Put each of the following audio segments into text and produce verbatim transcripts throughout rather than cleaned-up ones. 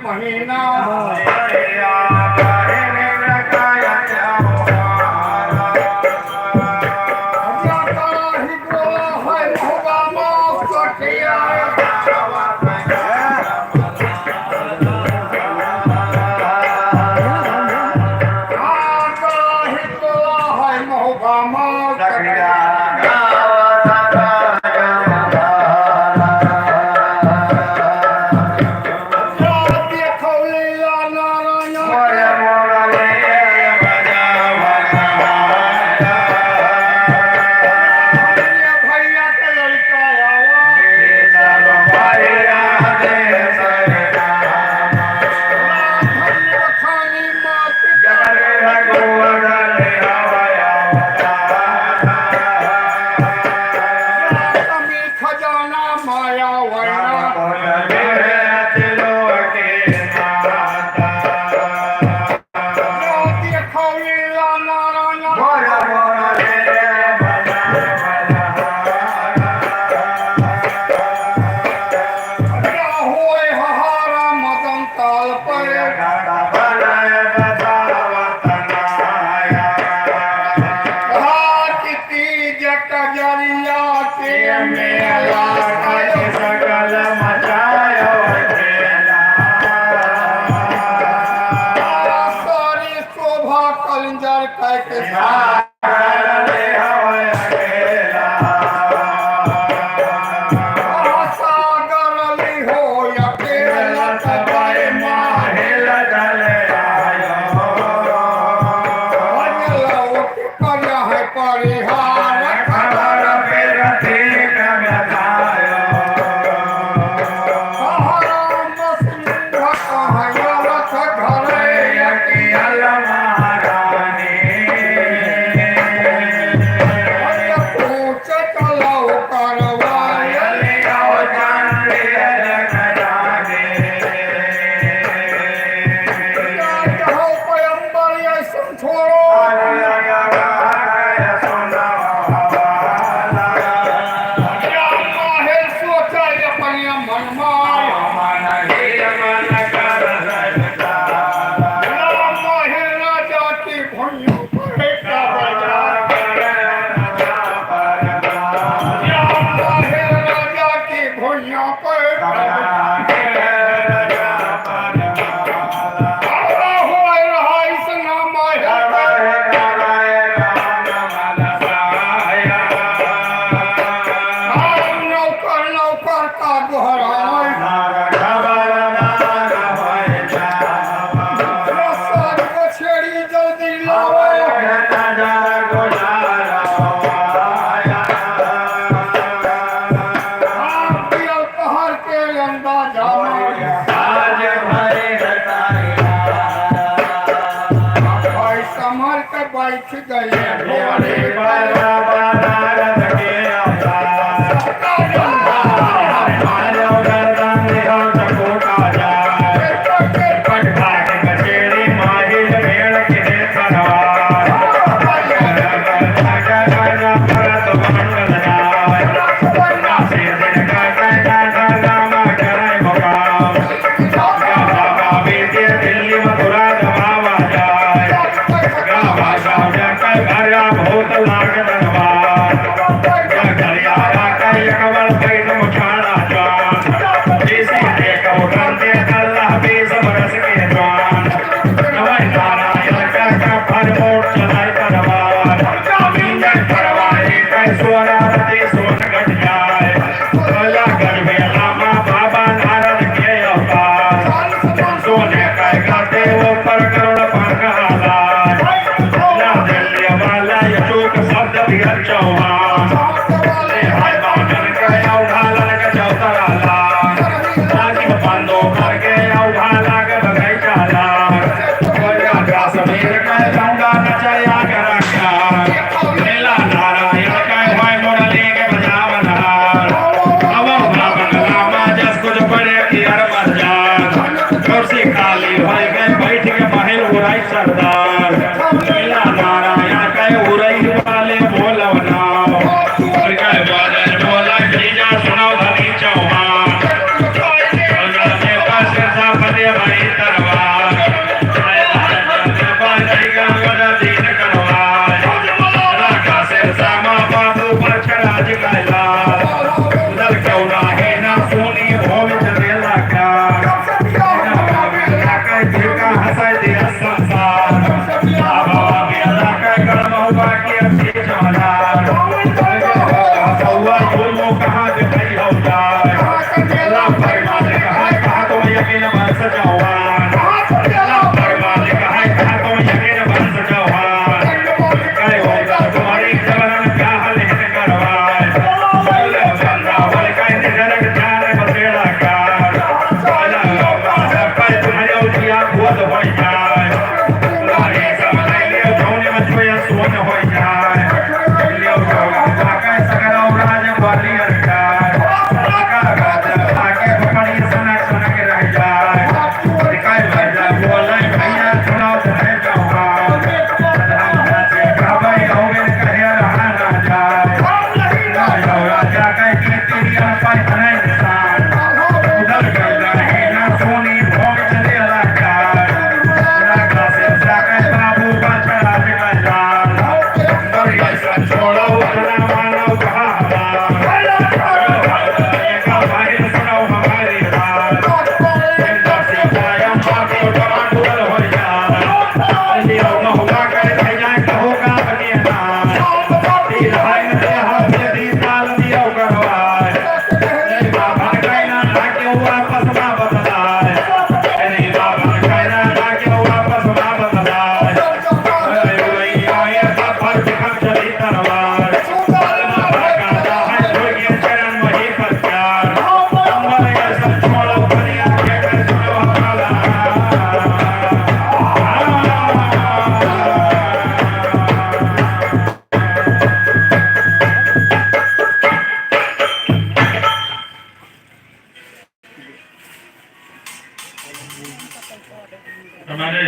महीना। खजाना माया वरना। तीज कजरिया के मेला, सकल मचायो खेला। सारी शोभा कलिंजर कह के सागर ले हवे अकेला। सागर ले हो अकेला, तबे माहिल चले आयो। लौट पर है परिहार खबर फिर ठीक बतायो। राम सिंह कहाँ रथ धरे अकियल महारानी। पूछ चलो करवायल आओ जान जगदानी। हो पैगंबर ऐसन छोड़ो। राम माहिर सोचा अपने मन माय। राम माहिर राजा की भुइयों पर का बजा। राम माहिर राजा की भुइयों पर का बजा। भाई संभल के बैठ गए। सरदार मेला नारायण के उरई वाले बोलवना। उनका बादल बोला, जीजा सुनाओ धनी चौहान। उनका नेता सिरसा फतेह भाई हमारे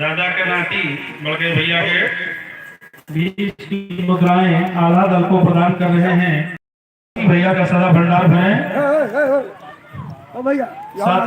दादा के नाती बड़के भैया के बीस की मुद्राएं आल्हा दल को प्रदान कर रहे हैं। भैया का सदा भंडार भरे। ए, ए, ए, ए, ओ भैया, साथ